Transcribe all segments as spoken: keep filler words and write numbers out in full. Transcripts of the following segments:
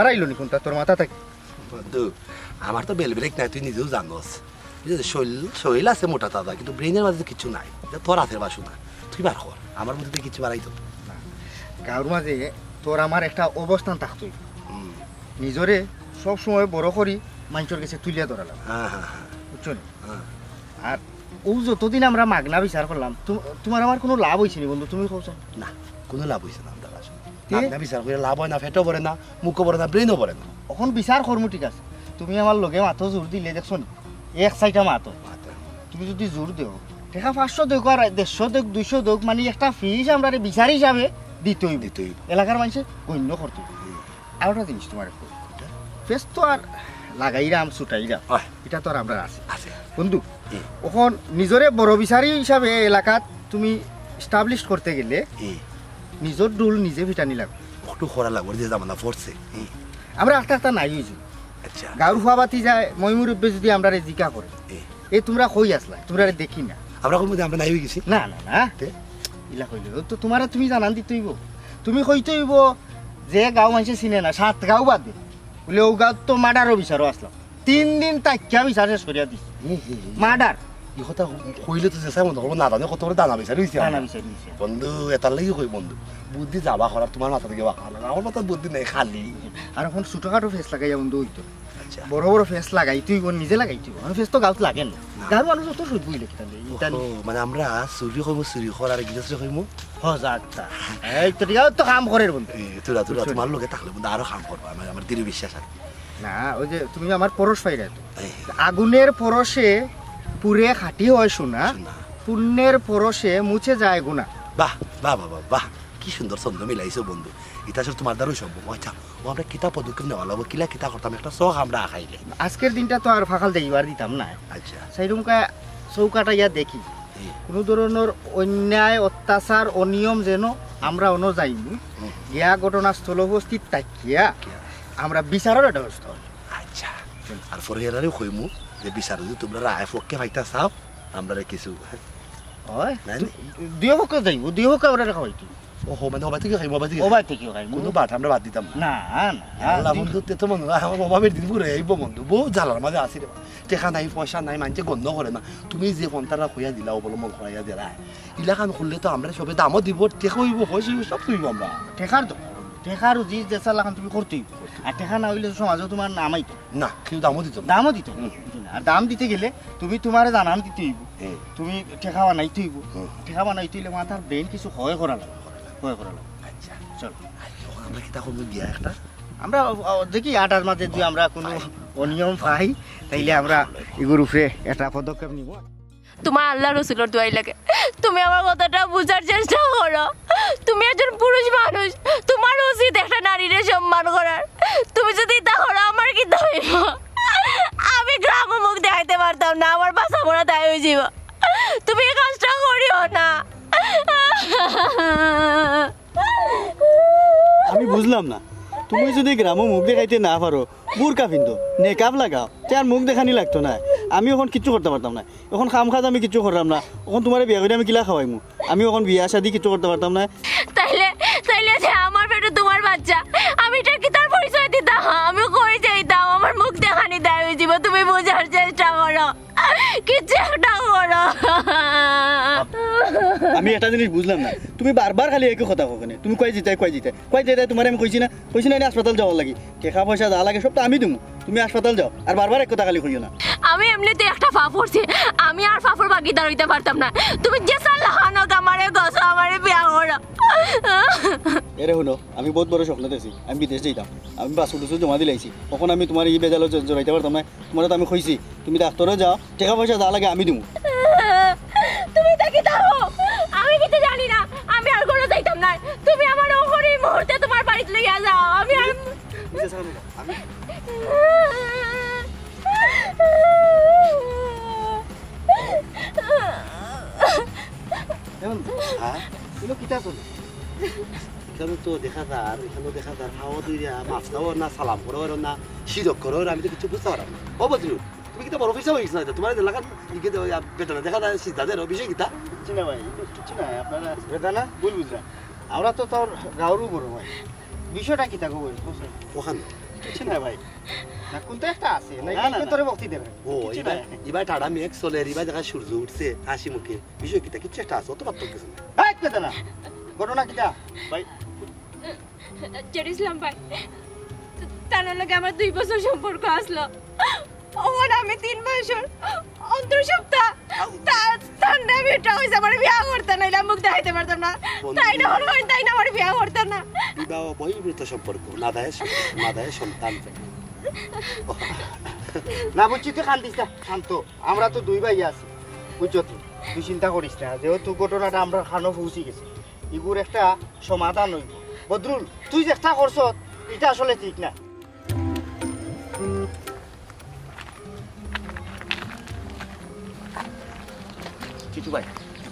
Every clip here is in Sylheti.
হারাইলো নি কোনটা তোর মাথা থাকি? বন্ধু, আমার তো বেল ব্রেক নাই, তুই নিজেও জানোস। বুঝলি, শরীর শরীর আছে মোটা তাজা, কিন্তু ব্রেনের মাঝে তো কিচ্ছু নাই। এটা তোর হাতের বাসু না, তুই বার কর, আমার মধ্যে তো কিচ্ছু বাড়াইতো না। গাঁওর মাঝে তোর আমার একটা অবস্থান থাকতই। নিজরে সব সময় বড় করি মানুষের কাছে তুলিয়া ধরালাম। হ্যাঁ, হ্যাঁ, হ্যাঁ। বুঝছো নি? হ্যাঁ। আর ও যতদিন আমরা মাগনা বিচার করলাম, তুম-, তোমার আমার কোনো লাভ হইছে নি বন্ধু, তুমি কও চাই? না, কোনো লাভ হইছে না আমরা আসলে। তে? মাগনা বিচার করে লাভ হয় না, পেটও ভরে না, মুখও ভরে না, ব্রেনও ভরে না। এখন বিচার করমু, ঠিক আছে, তুমি আমার লগে মাতো জোর দিলে, দেখছো নি, এক সাইডটা মাতো। মাতো। তুমি যদি জোর দেও, টেকা পাঁচশো দেউক আর দেড়শো দেউক, দুইশো দেউক, মানে একটা ফিস আমরা বিচার হিসাবে দিতে হইব। দিতে হইব। এলাকার মানুষে গণ্য করতে হইব। হুম। আর একটা জিনিস তোমার একটু, ফেস তো আর লাগাইরাম, ছুটাইরাম, আহ। এটা তো আর আমরা আছে। আছে। বন্ধু, হুম। এখন নিজরে বড় বিচারি হিসাবে এলাকাত তুমি এস্টাবলিশ করতে গেলে হুম। নিজর ডুল নিজে ফিটানি লাগবে। একটু করা লাগবে, যে জামানা পড়ছে। হুম। আমরা আস্তে আস্তে নাই হইছি। আচ্ছা। গাঁওর ফুয়াবাতি যায়, ময়মুরব্বে যদি আমরা রে জিকা করে, হুম। এ তোমরা কই আসলা? তোমরা রে দেখি না। আমরা কই মধ্যে আমরা নাই হয়ে গেছি? না, না, না। তে? ইলা কইলে, ও তো তোমারে তুমি জানান দিতে হইব। তুমি কইতে হইব যে গাঁও মানুষে চিনে না, সাত গাঁও বাদে। বলে, "ও গাঁও তো মার্ডারও বিচারও আসলাম।" তিন দিন তাকিয়া বিচার শেষ করিয়া দিছি। হুম, হুম, হুম। মার্ডার। এই কথা কইলে তো যে সাহেব মনে করবো, না জানে কত বড় দানা বিচার হইছে দানা আমার। বিচার হইছে। বন্ধু, এটার লাগি কই বন্ধু, বুদ্ধি যাবা করার তোমার মাথা থেকে বাঁকা লাগে। আমার মাথার বুদ্ধি নেই, খালি। আর এখন ছোটখাটো ফেস লাগাইয়া বন্ধু হইতো। আচ্ছা। বড় বড় ফেস লাগাই তুই, নিজে লাগাই তুই। আমার ফেস তো গাঁত লাগে না। না। গাঁর মানুষ অত সহ্য হইলে কিতা নেই, ইটা নেই। ও, মানে আমরা চুরি কইমু চুরি কর, আর গিরস্ত কইমু হজাগতা। এই তো ঠিক আছে, তো কাম করের বন্ধু। এই, তোরা, তোরা, বুঝছো? তোমার লগে থাকলে বন্ধু আরো কাম করবা, আমার, আমার দৃঢ় বিশ্বাস আছে। না, ওই যে তুমি আমার পরশ পাইরা তো। এই। আগুনের পরশে পুড়ে খাঁটি হয় সোনা, সোনা। পুণ্যের পরশে মুছে যায় গুণা। বাহ, বাহ, বাহ, বাহ, বাহ। কি সুন্দর ছন্দ মিলাইছো বন্ধু। এটা আসলে তোমার দ্বারাই সম্ভব। আচ্ছা, ও আমরা কিতা পদক্ষেপ নেওয়া লাগবো, কিলা কিতা করতাম, একটা শখ আমরা আঁকাইলে। আজকের দিনটা তো আর ফাঁকাল দেইবার দিতাম না। আচ্ছা। সেইরকম কা-, চৌকাটা ইয়া দেখি। হুম। কোনো ধরনের অন্যায়, অত্যাচার, অনিয়ম যেন আমরা অনো যাইনি। হুম। গিয়া ঘটনাস্থল উপস্থিত থাকিয়া কিয়া? আমরা বিচারের একটা ব্যবস্থা করি। আচ্ছা। আর পরে এরারে কইমু যে বিচার যদি তোমরা রায় পক্ষে পাইতা চাও, আমরা কিছু হয়? নাই, দু-, নাই। দুই পক্ষ যাইব, দুই পক্ষ আমরা খাওয়াইতো। ওহো, মানে ওবাই থেকে খাইমু, ওবাই থেকে ওবাই থেকে খাইমু। কোনো বাট আমরা বাদ দিতাম না। না, না, আল্লাহ দুই বন্ধু, তে তো মনে হয় আমার অভাবের দিন ঘুরে আইব বন্ধু। বহুত জ্বালার মাঝে আছি রে। টেকা নাই, পয়সা নাই, মানুষে গন্ধ করে না। তুমি যে পন্থাটা কইয়া দিলা, অবলম্বন করাইয়া দিলা, ইলাখান করলে তো আমরা সবে দামও দিব, টেকা হইব, পয়সা হইব, সব তুইব আমরা। টেকার তো, টেকার যে যেসা লাখান তুমি করতেই। আর টেকা না হইলে তো সমাজেও তোমার নাম আইতো। না, কেউ দামও দিত না। দামও দিত না। হুম। আর দাম দিতে গেলে তুমি তোমারে জানান দিতে হইব। হুম। তুমি টেকা বানাইতে হইব। হুম। টেকা বানাইতে হইলে মাথার ব্রেন কিছু ক্ষয় করা লাগবে। ক্ষয় করা লাগবে। আচ্ছা। চল। আচ্ছা, আমরা কিতা করবো গিয়া একটা? আমরা, আ, দেখি আটার মাঝে যদি আমরা কোনো অনিয়ম পাই, তাইলে আমরা এগুর উপরে একটা পদক্ষেপ নিব। তোমার আল্লাহ রসুলর দোয়াই লাগে, তুমি আমার কথাটা বুঝার চেষ্টা করো। তুমি একজন পুরুষ মানুষ, তোমার উচিত একটা নারীরে সম্মান করার। তুমি যদি ইতা করো, আমার কিতা হইব? আমি গ্রামো মুখ দেখাইতে পারতাম না, আমার বাসা মরা দায় হয়ে যাব। তুমি এই কাজটা করিও না। আমি বুঝলাম না, তুমি যদি গ্রামো মুখ দেখাইতে না পারো, বুরকা পিন্দো, নেকাব লাগাও, তে আর মুখ দেখানি লাগতো না। আমি এখন কিচ্ছু করতে পারতাম না, এখন কাম কাজ আমি কিচ্ছু করলাম না, এখন তোমারে বিয়া করে আমি কিলা খাওয়াইমু? আমি এখন বিয়া শাদি কিচ্ছু করতে পারতাম না। তাইলে, তাইলে যে আমার পেটে তোমার বাচ্চা, আমি এটা কিতার পরিচয় দিতাম? আমি কই যাইতাম? আমার মুখ দেখানি দায় হয়ে যাব, তুমি বোঝার চেষ্টা করো। কিচ্ছু একটা করো। আমি একটা জিনিস বুঝলাম না, তুমি বারবার খালি একই কথা কও কেনে? তুমি কই যিতায়, কই যিতায়, কই যিতায়, তোমারে আমি কইছি না, কইছি না, এনে হাসপাতাল যাওয়ার লাগি। টেকা পয়সা যা লাগে সব তো আমি দিমু, তুমি হাসপাতাল যাও, আর বারবার এক কথা খালি কইও না। আমি এমনিতে একটা পাপ করছি, আমি আর পাপর ভাগিদার হইতে পারতাম না। তুমি যে সাল লাহানো আমারে গছো, আমারে বিয়া করো। এরে হুনো, আমি বহুত বড় স্বপ্ন দেখছি, আমি বিদেশ যাইতাম, আমি পাসপোর্ট উসপোর্ট জমা দিলাইছি, এখন আমি তোমার এই বেজালো জ-, জড়াইতে পারতাম না। তোমারে তো আমি কইছি, তুমি ডাক্তারও যাও, টেকা পয়সা যা লাগে আমি দিমু। তুমি তা কিতা কও? আমি কিতা জানি না, আমি আর ঘরো যাইতাম না। তুমি আমারে অখন এই মুহূর্তে তোমার বাড়িত লইয়া যাও, আমি আর আমি এখন, হ্যাঁ? এগুলো কিতা চলে? এখানে তো দেখা যার, এখানে দেখা যার, খাওয়া দুইয়া, মাছ খাওয়া না, সালাম করো না, শিরক করো, আমি তো কিছু বুঝতে পারলাম না। ও বদরু, তুমি কিতা বড় পয়সা হয়ে গেছো না? তোমার এলাকার ইকে তো বেটা না, দেখা যায় সিদ্ধাদের বিষয় কিতা? কিচ্ছু না ভাই, কিচ্ছু না, আপনারা বেটা না? ভুল বুঝরা। আমরা তো তোর গাঁওরও বড় ভাই। বিষয়টা কিতা গো ভাই? ওখানে কিছু না ভাই। না, কোনটা একটা আছে, না, না, না, কিন্তু না। তোরে ভক্তি দেবে। ও, কিচ্ছু ইবা, নাই। ইবা ঠাডা মেঘ চলের, ইবা দেখা সূর্য উঠছে, হাসি মুখে। বিষয় কিতা? কিচ্ছু একটা আছে, অত পার্থক্য কিছু নাই। এই, কথা না। ঘটনা কিতা? ভাই। জেরুসালাম ভাই, তার লগে আমার দুই বছর সম্পর্ক আসলো। অখন আমি তিন বছর অন্তর সপ্তাহ তা-, তার নামে এটা হইছে, আমার বিয়া করতে না, এটা মুখ দেখাইতে পারতাম না। বন্ধু। তাই না, হলো, তাই না, আমার বিয়া করতে না। বিবাহ বহির্ভূত সম্পর্ক, না দায়ে স-, না দায়ে সন্তান। না বুঝছি, তুই কান্দিস না, শান্ত। আমরা তো দুই ভাই আছি, বুঝছো তুই? তুই চিন্তা করিস না, যেহেতু ঘটনাটা আমরা খানো পৌঁছি গেছে, ইগুর একটা সমাধান হইব। বদরুল, তুই চেষ্টা করছ, এটা আসলে ঠিক না। চিটু ভাই,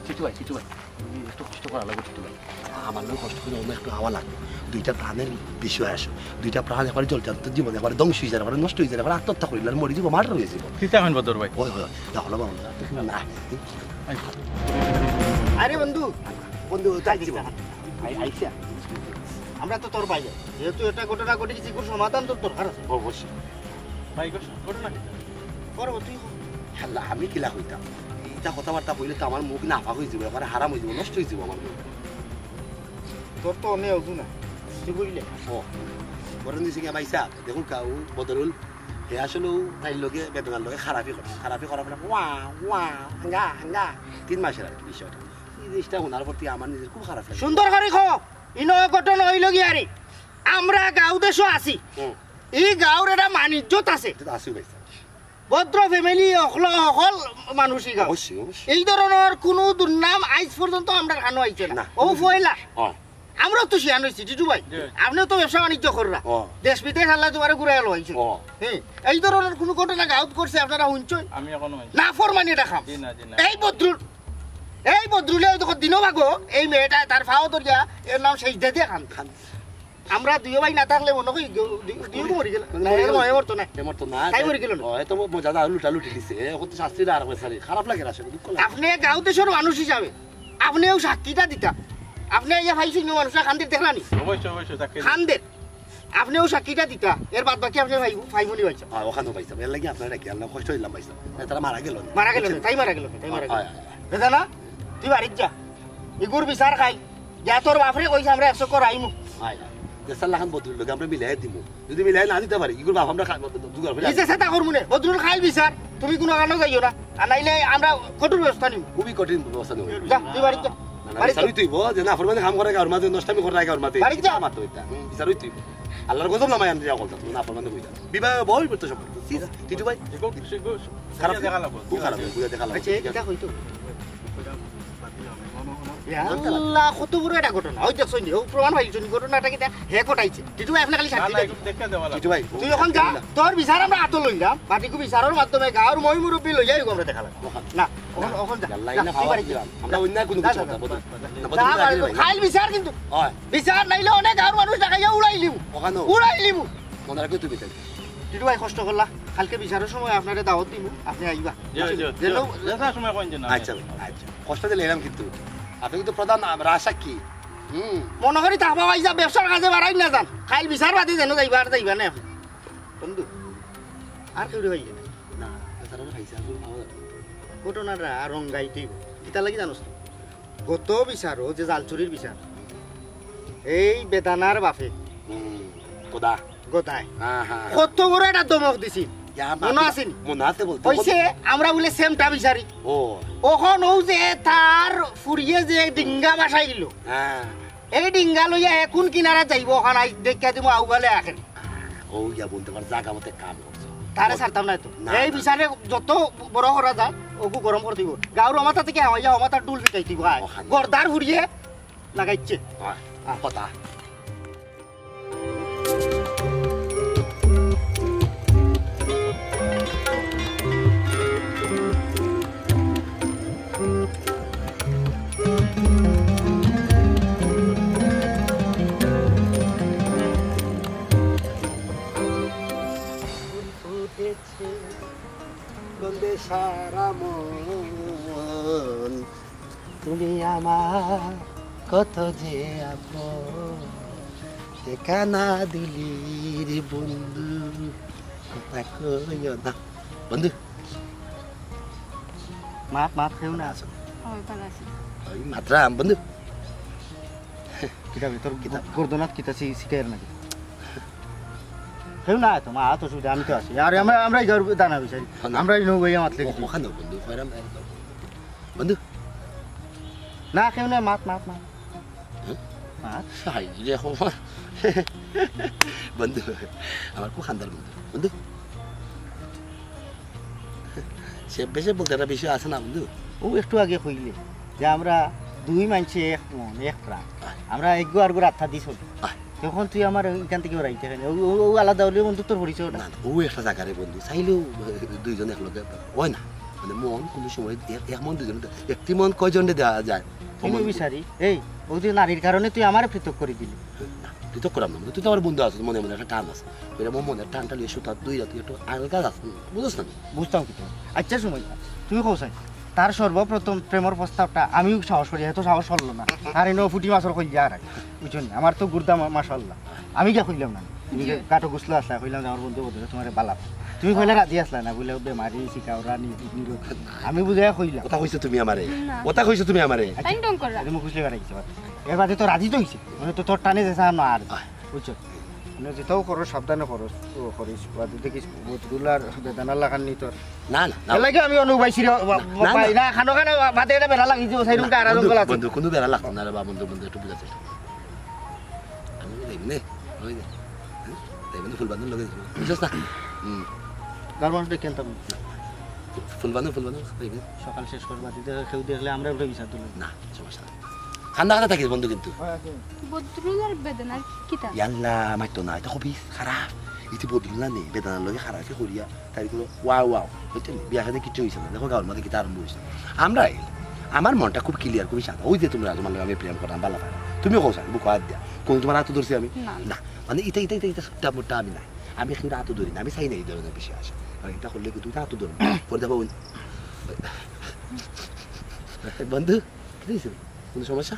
চিটু ভাই, চিটু ভাই, তুমি একটু কষ্ট করা লাগবে চিটু ভাই। আমার লোক কষ্ট করে অন্য একটু হাওয়া লাগবে। দুইটা প্রাণের বিষয় আসো, দুইটা প্রাণ একবারে জলজান্ত জীবন একবারে ধ্বংস হয়ে যাবে, একবারে নষ্ট হয়ে যাবে, একবারে আত্মহত্যা করিলে আর মরে যাবো, মার্ডার হয়ে যাবো। কিতা কইন বদর ভাই? ওই, ওই, দেখো না বাবা, না, না। আরে বন্ধু, বন্ধু, তাই জীবন। আই-, আইসা। আমরা তো তোর ভাই, যেহেতু এটা ঘটনা ঘটে গেছে, কোনো সমাধান তোর দরকার আছে। অবশ্যই। ভাই, ঘটনা কি? করবো তুই। আল্লাহ, আমি কিলা কইতাম? এইটা কথাবার্তা কইলে তো আমার মুখ নাফাক হয়ে যাবে, একবারে হারাম হয়ে যাবে, নষ্ট হয়ে যাবে আমার মুখ। তোর তো অনেক অজু না, তুই বুঝলে? ও, বরং দিছি কি ভাই সাহেব, দেখুন কাউ বদরুল, হে আসলে তাই লগে বেদনার লগে খারাপই করে, খারাপই করার পরে ওয়া, ওয়া, হাঙ্গা, হাঙ্গা, তিন মাসের আর কি বিষয়টা। এই জিনিসটা শোনার পর থেকে আমার নিজের খুব খারাপ লাগে। সুন্দর করে কও, ইনো ঘটনা হইল কি আরে, আমরা গাঁও দেশও আছি, হুম। এই গাঁওর একটা মানিজ্যত আছে। এটা তো আছি ভাই সাহেব। ভদ্র ফ্যামিলি, হকল, হকল মানুষই গাঁও। অবশ্যই, অবশ্যই। এই ধরনের কোনো দুর্নাম আজ পর্যন্ত আমরা কানো আইছে না। না। ও পয়লা। হয়। আমরাও তো শিয়ান হইছি, টিটু ভাই। জি। আপনিও তো ব্যবসা বাণিজ্য কররা। ও। দেশ বিদেশ আল্লাহ তোমারে ঘুরাই লইছে। ও। হ্যাঁ, এই ধরনের কোনো ঘটনা গাঁওত করছে আপনারা শুনছেন? আমি এখনো শুনছি। না ফরমানি এটা খাম। জি না, জি না। এই বদরুল, এই বদরুলে ওই দেখো দিনও ভাগো, এই মেয়েটা তার ফাও ধরিয়া, এর নাম শেষ দে দিয়ে খান। খান। আমরা দুইও ভাই না থাকলে মনে করি গেউ-, দি-, দিও মরি গেল। না, মরি গেল, এ মরতো না। এ মরতো না। তাই মরি গেল না। ও, এ তো মজা দা লুটা লুটি দিছে। এ, এখন তো শাস্তি আর হবে, sorry। খারাপ লাগে আসলে, দুঃখ লাগে। আপনি গাঁও দেশর মানুষ হিসাবে, আপনিও সাক্ষীটা দিতা। আপনি এই যে ভাই শূন্য মানুষরা খান্দের দেখলানি? অবশ্যই, অবশ্যই, সাক্ষী। খান্দের। আপনিও সাক্ষীটা দিতা। এর বাদ বাকি আপনি ভাই, ভাই মনি ভাই। হ্যাঁ, ওখানেও পাইতাম। এর লাগি আপনারা কি আল্লাহ কষ্ট হইলাম পাইতাম। এ, তারা মারা গেল না। মারা গেল না, তাই মারা গেল না, তাই মারা গেল না। হয়, হয়, হয়। বেদানা, তুই বাড়ির যা। ইগুর বিচার খাই। যা তোর বাপরে কইছে আমরা একশো কর আইমু। আয়, আয়। দেশার লাখান বদরুল লগে আমরা মিলাই দিমু। যদি মিলাই না দিতে পারি, ইগুর বাপ আমরা খা-, জোগাড় করে এই যে সেটা করমু নে, বদরুল খাইল বিচার, তুমি কোনো কারণে যাইও না। আর নাইলে আমরা কঠোর ব্যবস্থা নিব। খুবই কঠিন ব্যবস্থা নিব। যা, তুই বাড়ি যা। না, না, বাড়ি যা। বিচারই তুইব, যে না, ফরমানে কাম করে গাঁওর মাঝে, নষ্টামি করে গাঁওর মাঝে। বাড়ি যা। বিচার মারতে হইতা। হুম, বিচারই তুইব। আল্লাহর গজব নামায় আনতে যাওয়া কথা, তুমি না ফরমানে কইতা। বিবাহ বই করতে সব। টিটু ভাই। এগো, সেগো, খারাপ। দেখা লাগবো। খুব খারাপ, বুঝা দেখা লাগবো। আচ্ছা, এটা কইতো। ইয়া আল্লাহ, কত বড় একটা ঘটনা। ওই দেখছো নি, ও প্রমাণ পাইছো নি, ঘটনাটা কিতা হে ঘটাইছে। টিটু ভাই, আপনি খালি সাক্ষী না, দেন। একটু দেখে দেওয়া লাগবে। টিটু ভাই, তুই এখন যা, তোর বিচার আমরা আতো লইলাম, বাকিগু বিচারর মাধ্যমে গাঁওর ময়মুরব্বি লইয়া আমরা দেখা লাগবো। না, এখন, এখন যা, আল্লাহ, যা, না, তুই বাড়ি যা। আমরা অন্য কোনো যা, কিছু যা, কথা যা। বলতে না, বলতে না, না, না, না, খাইল বিচার কিন্তু। হয়। বিচার নাইলে অনেক গাঁওর মানুষ দেখাইয়া উড়াই লিমু। ওখানো। উড়াই লিমু। মনে রাখো তুমি তাই। টিটু ভাই কষ্ট করলা, কালকে বিচারর সময় আপনারে দাওয়াত দিমু, আপনি আইবা। জি, জি, জি। যেন যেন সময় কইন যে না। আচ্ছা, আচ্ছা। কষ্ট দিলে এলাম কিন্তু। আপনি কিন্তু প্রধান, আ, রাজ সাক্ষী। হুম। মনে করি তাহবা ভাই যা ব্যবসার কাজে বাড়াই না যান। খাইল বিচার বাদে যেন যাইবা আর যাইবা না আপনি। বন্ধু, আর কেউ রে ভাই না। না, তারা খাইছে, আর কোনো খাওয়া যাবে না। ঘটনাটা আর রঙ্গাইতেই গো। কিতা লাগি জানোস তো? গত বিচারও যে জালচুরির বিচার, এই বেদানার বাপে হুম, খোদা। গদায়। হ্যাঁ, হ্যাঁ, হ্যাঁ। কত বড় একটা ধমক দিছিল। ইয়া, মনে মা-, আছে নি? মনে আছে বলতে কইছে, বলতে। আমরা বলে সেমটা বিচারি। ও। অখন ও যে তার ফুরিয়ে যে ডিঙ্গা বাসাই দিল। হ্যাঁ। এই ডিঙ্গা লইয়া এখন কিনারা যাইব, অখন আই দেখিয়া দিব আউগালে আখের। ও ইয়া বলতে পারে, জাগা মতে কাম করছে। তারে ছাড়তাম না তো। না, এই না। বিচারে যত বড় করা যায়, ওগু গরম করে দিব। গাঁওর অমাতা থেকে হামাইয়া অমাতার ডুল ফিটাই দিব, আয়। ওখানে। গর্দার ফুরিয়ে লাগাইছে। হ্যাঁ, হ্যাঁ। কথা। ফুল ফুটেছে গন্ধে সারা মন। তুমি আমার কত যে আপন। টেকা না দিলি রে বন্ধু, কথা কইও না। বন্ধু, মাত, মাত, কেউ না। আছো? হয়, ভালা আছি। ওই মাতরাম, বন্ধু। কিতা বে, তোর কিতা? গর্দনাত কিতা সি-, শিকাইর নাকি? কেউ না, তো মা, অত অসুবিধা, আমি তো আছি। আরে আমরা, আমরা এই ঘর দানা বিচারি। না। আমরা এই নৌকাইয়া মাতলে ও-, কিছু। ওখানে বন্ধু, কইরাম, বন্ধু। না, কেউ না, মাত, মাত, মাত। হ্যাঁ? মাত। হাই রে, বাবা। বন্ধু, আমার খুব খান্দার বন্ধু। বন্ধু, সে বেশি বলতে একটা বিষয় আছে না বন্ধু? ও একটু আগে কইলে যে আমরা দুই মানষে এক মন, এক প্রাণ। আয়। আমরা একগু আরগুর আত্মা দি চলি। আয়। তখন তুই আমার এখান থাকি ওরাইতে কেনে? ও, ও, ও আলাদা অইলে বন্ধুত্বর পরিচয় না। না, না, ও একটা জাগা রে বন্ধু, চাইলেও দুইজন একলগে অয় না। মানে মন কুনু সময় এক, এক মন দুইজনে দেয়। একটি মন কয়জনরে দেওয়া যায়? আমি বিচারি, এই, ও যে নারীর কারণে তুই আমারে পৃথক করি দিলি। না, পৃথক করাম না, তুই তো আমার বন্ধু আছস, মনে মনে একটা টান আছে। কইরা মন মনের টানটা লইয়া সুতা দুই রাতি একটু আলগা যাস, বুঝছ না? বুঝতাম কি তুই? আচ্ছা, সময় না। তুই কও চাই, তার সর্বপ্রথম প্রেমর প্রস্তাবটা আমিও সাহস করি, এত সাহস করলো না। আর এনে ফুটি মাছর কইল যা রাখ, বুঝছো নি? আমার তো গুর্দা মা-, মাশাআল্লাহ। আমি গিয়া কইলাম না। তুমি জি। কাটো গুছলো আসলা, কইলাম যে আমার বন্ধু বদলে তোমার বালা। তুমি কইলা রাজি আসলা না, বলে বেমারি, শিকা, ওরা নি-, নিরোগ। আমি বুঝাইয়া কইলাম। কথা কইছো তুমি আমারে? না। কথা কইছো তুমি আমারে? তাই ঢং কররা। আরে মুখ উছলে বেড়াই গেছে। এর বাদে তো রাজি তো হইছে। মানে তো তোর টানে যেছে আর না আর। আহ। বুঝছো? মানে যেটাও করো সাবধানে করো, ও করিস। বাদে দেখিস বদরুল আর বেদানার লাখান নি তোর। না, না, না। এর লাগি আমি অনু পাইছি রে, বা-, না, না, পাই না। না, খানো খানো বাদে এটা বেড়া লাগি যে সাইরুম না, কা আড়া বন্ধু, জঙ্গল আছে। বন্ধু, কোনো বেড়া লাগতো না রে বা বন্ধু, বন্ধু, একটু বুঝার চেষ্টা কর। আমি যাইব নে, আমি যাই। হ্যাঁ? যাইব নে, ফুলবান্ধব লগে যাইব। বুঝছস না? হুম। গার্মেন্টস ডেকে আনতাম। ফুলবান্ধব, ফুলবান্ধব, যাইব নে। সকাল শেষ করবা, যদি কেউ দেখলে আমরা উঠে বিচার তুলব। না, সমস্যা নাই। খান্দা খান্দা থাকিস বন্ধু কিন্তু। বদরুল আর বেদনার কিতা? ইয়াল্লা, মাইতো না, এটা খুবই খারাপ। ইতি বদরুল না নি, বেদনার লগে খারাপ করিয়া। তাই কইলো, "ওয়াও, ওয়াও।" বুঝছেন? বিয়া শাদী কিচ্ছু হইছে না। দেখো, গাঁওর মাঝে কিতা আরম্ভ হইছে। আমরা এই, আমার মনটা খুব ক্লিয়ার, খুবই সাদা। ওই যে তোমরা, তোমার লগে আমি প্রেম করলাম, বালা পাই। তুমিও কও, বুকো হাত দিয়া। কোন তোমার হাতও ধরছি আমি? না। না। মানে, এটা, এটা, এটা, এটা ছোট্টা মোট্টা আমি নাই। আমি কেউ হাতও ধরি না, আমি চাই না এই ধরনের বিষয় আসে। কারণ এটা করলে কিন্তু হাতও ধরবো। পরে দেখো, ওই বন্ধু, কি হইছে? কোনো সমস্যা?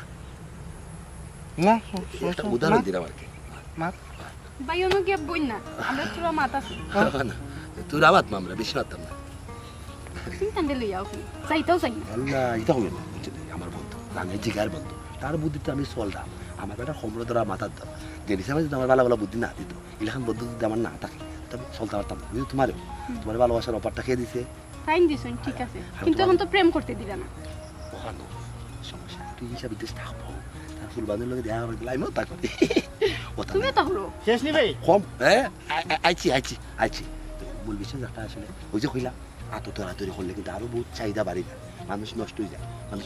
না, সম-, একটা সমস্যা উদাহরণ না। দিলাম আর কি। না। ভাই, অনো গিয়া বইন না, আমরা তোরা মাত আছে। না, তোরা মাত মা, আমরা বেশি মাততাম না। তুমি তান্ডে লইয়া আও কি? চাইতাও চাই না। আল্লাহ, এটা হইল না। বুঝছো নি? আমার বন্ধু, জানে জিগার বন্ধু। তার বুদ্ধিতে আমি চলতাম। আমার বেটা হোমরা ধরা মাথার দাম। যে নিশা যদি আমার ভালো ভালো বুদ্ধি না দিত, এলাখান বন্ধু যদি আমার না থাকে, তবে চলতে পারতাম না। বুঝছো? তোমারও, হুম। তোমার ভালোবাসার অফারটা খেয়ে দিছে। তাইন দিছইন, ঠিক আছে। আর কিন্তু তোমার এখন তো প্রেম করতে দিলা না। ওখানে সমস্যা, তুই হিসাবে দেশ থাকবো। তার ফুলবান্ধব লগে দেখা করে দিলে আমিও তা করি। ও তা তুমি না। তা হলো। শেষ নিবে? কম, হ্যাঁ? আ-, আ-, আইছি, আইছি, আইছি। তো মূল বিষয় যেটা আসলে, ওই যে কইলাম, আতো তোরাতোরি করলে কিন্তু আরো বহুত চাহিদা বাড়ি যায়। মানুষ নষ্ট হয়ে যায়। মানুষ,